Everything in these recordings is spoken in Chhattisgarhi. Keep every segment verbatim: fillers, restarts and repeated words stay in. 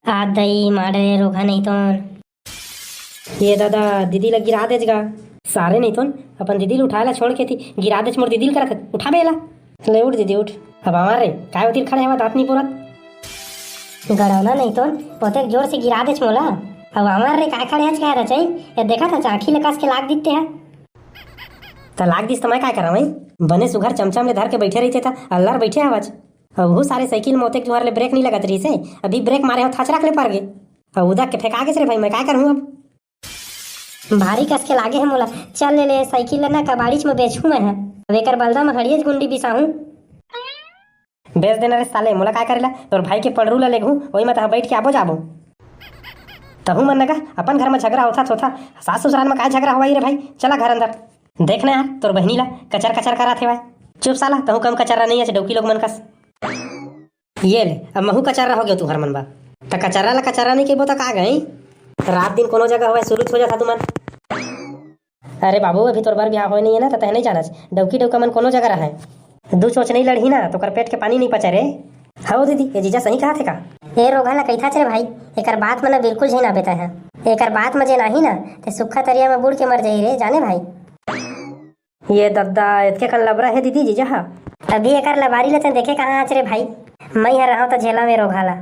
आ दई मारे रोगहा नहीं तोन। ये दादा, दीदी ला गिरा देच गा। सारे नहीं तोन, अपन दीदी ला उठाए ला छोड़ के थी, गिरा देच मोर दीदी ला करत हे। उठा बे एला। ले उठ दीदी, उठ। अब आंवर रे, काय ओतिर खड़े हवा, दांत नहीं पोरत? गड़ौना नहीं तोन, ओतेक जोर से गिरा देच मोला। अब आंवर रे, काय खड़े हच, काय रचई? ये देखा था, आँखी ले कस के लाग दिते है। त लाग दिस त मैं काय करा भाई? बने सुघर चमचम ले धर के बैठे रहिते था, अल्लर बैठे हवच। अब वो सारे साइकिल में ओतेक जोर ले ब्रेक नहीं लगत रहिस हे, अभी ब्रेक मारे हो, थचरक ले पर गे। अब उदक के फेंका गेस रे भाई, मैं काय करूँ अब? भारी कस के लागे है मोला। चल ले, ले साइकिल ला ना कबाड़ीच में बेचहूँ मैं ह। अब एकर बलदा में हड़ियच गुंडी बिसाहूँ। बेच देना रे साले, मोला काय करेला? तोर भाई के पड़रू ला लेगहूँ, वही में तहाँ बैठ के आबो जाबो। तहूँ मन नगा अपन घर में झगड़ा होथा होथा, सास ससुराल में काय झगड़ा होवाई रे भाई? चला घर अंदर। देख ना यार, तोर बहिनी ला कचर कचर करात हेवय। चुप साला, तहूँ कम कचर नहीं है डौकी लोग मन कस। ये ले, अब महू कचर्रा हो गयो तुहर मन बा। त कचर्रा ला कचर्रा नहीं कहिबो त का गई? रात दिन कोनो जगह होवे, सुरुच हो जाता तुमन। अरे बाबू, अभी तोर बर बिहाव होए नहीं है ना, त तह नहीं जानच। डौकी डौका मन कोनो जगह रहे। दू चोच नहीं लड़ही ना, तोकर पेट के पानी नहीं पचे रे। हव दीदी, ये जीजा सही कहा थे का? ए रोगहा ला कहिथाच रे भाई, एकर बात मन बिल्कुल झिन आबे तह। एकर बात म जे नाही ना, ते सुक्खा तरिया म बूड़ के मर जाही रे, जाने भाई। ये दद्दा, एतके कन लबरा हे दीदी जीजा हा। अभी एकर लबारी ल तैं देखे कहाँ आच रे भाई? मई ह रहव त झेला में रोगहा ला।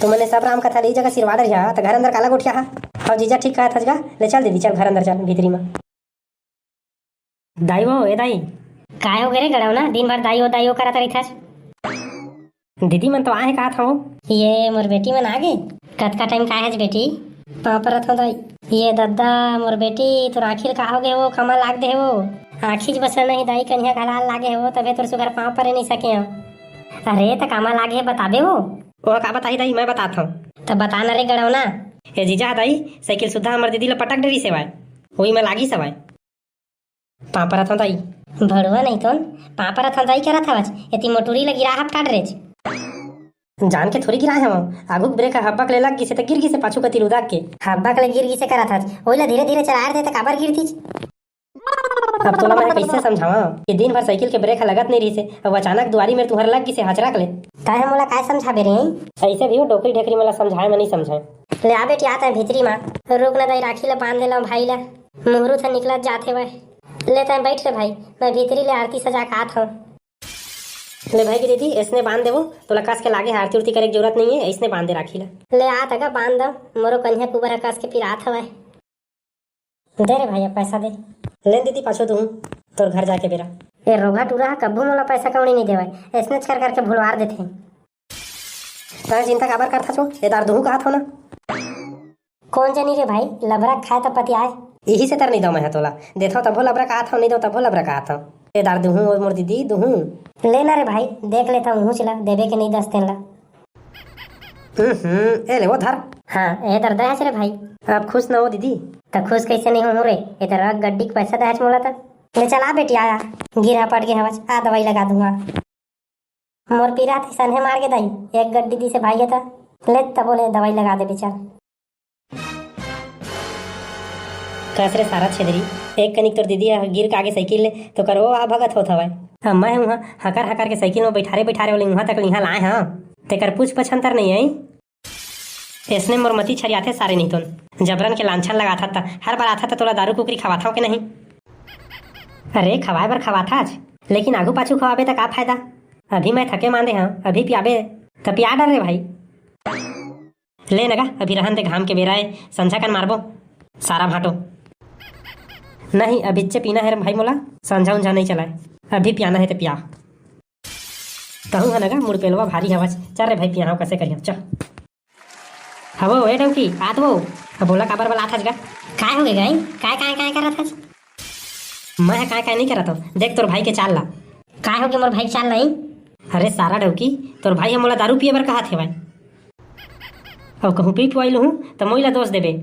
तुमने सब राम कथा ले जगह सिरवा डरिया, त घर अंदर काला गोठिया हा? हव जीजा ठीक कहत हस गा, ले चल दीदी, चल घर अंदर चल, भीतरी मा। दाई वो, ए दाई। काय हो गे रे गड़ौना, दिन भर दाई वो, दाई वो करत रहिथस? दीदी मन तो आए हे कहत हव। ये मोर बेटी मन आ गे? कतका टाइम का हेच बेटी? पाँव परत हव दाई। ये दद्दा, मोर बेटी, तोर आँखी ल का हो गे वो, कमा लाग दे वो। आँखी च बस नहीं दाई, कनिहा घलाल लागे हो, तभे तोर सुघर पाँव परे नहीं सके हो। अरे, त कामा लागे हे, बताबे वो? ओह का बताही दाई, मैं बतात हव। त बता न रे गड़ौना। ए जीजा दाई, साइकिल सुद्धा हमर दीदी ल पटक डरिस हेवय, ओही में लागिस हेवय। पाँव परत हव दाई। भड़ुआ नहीं तोन, पाँव परत हव दाई करत हवच, एती मोटूरी ल गिरा हपटा डरेच। जान के थोड़ी गिराए हवं, आगू के ब्रेक ह हब्बक ले लग गिसे त गिर गिसे पाछू कती ल उदक के। हब्बक ले गिर गिसे करत हच, ओइला धीरे धीरे चलाए रते त काबर गिरतीच? अब तोला मैं कइसे समझावं कि दिन भर साइकिल के ब्रेक ह लगत नहीं रहिसे, अब अचानक दुआरी मेर तुहर लग गिसे हचरक ले। तैं ह मोला काय समझाबे रे? अइसे भी वो डोकरी ढेकरी मोला समझाए म नहीं समझाए। ले आ बेटी, आ तैं भीतरी मा। रुक न दाई, राखी ला बांध देला भाई ला। मुहूर्त ह निकलत जात हेवय। ले तैं बैठ रे भाई, मैं भीतरी ले आरती सजा के आत हव। ले भाई के दीदी, ऐसने बांध देवो, तोला कस के लागे हे, आरती उरती करे के जरूरत नहीं है, ऐसने बांध दे राखी ला। ले आ तगा बांध दव, मोरो कन्या कुबर ह कस के पिरात हवय। दे रे भाई, अब पैसा दे। ले दीदी, पाछो दूँ, तोर घर जाके बेरा। ए रोगहा टूरा ह कभू मोला पैसा कौड़ी नहीं देवय, ऐसनेच कर करके भुलवार देथे। तैं चिंता काबर करथस वो? ए दार दुहूँ कहत हो ना। कौन जनी रे भाई, लबरा खाए त पतियाए। इही से तर नहीं दव मैं ह तोला। देथव तभो लबरा कहत हव, नहीं दव तभो लबरा कहत हव। ए दार दुहूँ, ओ मोर दीदी, दुहूँ। ले ना रे भाई, देख लेथव उहूँ च ला, देबे के नहीं दस तेन ला। हम्म, हम्म, ए ले वो धर। हाँ, ए दर दहेच रे भाई। अब खुश न हो दीदी? त खुश कैसे नहीं हूँ रे, ए त रग गड्डी के पैसा दहेच मोला त। ले चल आ बेटी, आ, आ। गिर हपट गे हवच, आ दवाई लगा दूंगा। मोर पीरा थी सन्हे मार के दाई, एक गड्डी दिसे भाई हे त। ले तबो ले दवाई लगा दे बेचार। कस रे सारा छेदरी, एक कनिक तोर दीदी ह गिर के आगे साइकिल ले, तो कर ओ आ भगत होत हवय। अब मैं उहाँ हकर हकर के साइकिल में बैठारे बैठारे ओला उहाँ तक ले इहाँ लाए हँव, तेकर पूछ पछंतर नहीं आई। ऐसने मोर मती छरियाथे सारे नहीं तोन। जबरन के लांछन लगाथस त हर बार आथस त तोला दारू कुकरी खवाथव के नहीं? अरे खवाए बर खवाथस, लेकिन आगू पाछू खवाबे त का फायदा? अभी मैं थके मांदे हँव, अभी पियाबे त पिया डर रे भाई। ले नगा, अभी रहन दे, घाम के बेरा ए, संझा कन मारबो। सारा भांटो। नहीं, अभिच्चे पीना हे रे भाई मोला, संझा उंझा नहीं चलाए, अभी पियाना हे त पिया। तहूँ ह नगा, मुड़पेलवा भारी हवच, चल रे भाई, पियाहूँ कसे करिहूँ, चल। हवो, ए डौकी, आत वो। अब बोला काबर बलात हस गा? काय हो गे गई? काय, काय, काय करत हस? मैं ह काय, काय नहीं करत हूँ, देख तोर भाई के चाल ला। काय हो गे मोर भाई के चाल ला? अरे सारा डौकी, तोर भाई ह मोला दारू पिए बर कहत हेवय। अउ कहूँ पी पुआई लूहूँ, त मोई ला दोष देबे।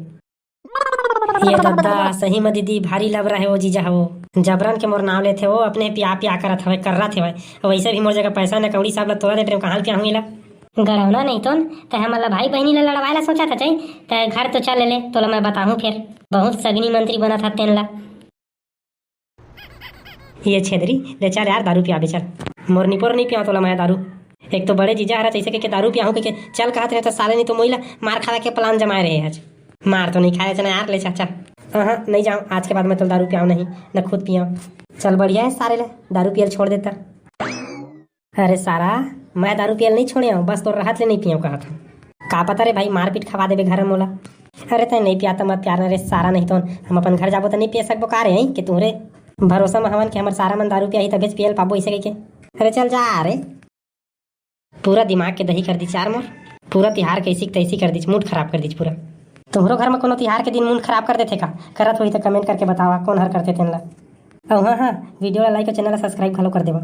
ये दद्दा, सही म दीदी, भारी लबरा हे वो जीजा हो। जबरन के मोर नाव लेथे वो, अपने पिया पिया करत हवय, कर्रात हवय। वैसे भी मोर जगह पैसा न कौड़ी, सब ला तोला दे डरेंव, कहाँ ले पियाहूँ एला? गड़ौना नहीं तोन, तैं हमन ला भाई बहिनी ला लड़वाए ला सोचत हच, तैं घर तो चल ले, तोला मैं बताहूँ फेर। बहुत सगनी मंत्री बनत हस तेन ला। ये छेदरी, ले चल यार, दारू पियाबे चल। मोर निपोर नहीं पियावं तोला मैं दारू। एक तो बड़े जीजा हर जैसे कहिके दारू पियाहूँ कहिके चल कहत रहे, त साले नहीं तो मोइला मार खावे के प्लान जमाए रहे आज। मार तो नहीं खाए जना यार ले चाचा। हाँ, नहीं जाओ, आज के बाद मैं तो दारू पियाऊँ नहीं, न खुद पियाऊँ। चल बढ़िया है सारे ले, दारू पियल छोड़ देता। अरे सारा, मैं दारू पियल नहीं छोड़े हूँ, बस तोर रहत ले नहीं पियऊँ कहत हूँ। का पता रे भाई, मारपीट खवा देबे घर में मोला। अरे तै नहीं पिया त मत प्यार न रे सारा, नहीं तो हम अपन घर जाबो त नहीं पिए सकबो का रे, हैं कि तुहरे भरोसा में हवन कि हमर सारा मन दारू पियाही तबे पियल पाबो इसे कहिके। अरे चल जा रे। पूरा दिमाग के दही कर दी चार मोर। पूरा तिहार कैसी तैसी कर दी, मूड खराब कर दी पूरा। तुम्हरो घर में कोनो तिहार के दिन मूड खराब कर देथे का? करत होही त कमेंट करके बतावा कौन हर करथे तेन ला। अउ हाँ हाँ, वीडियो ला लाइक और चैनल ला सब्सक्राइब घलो कर देवा।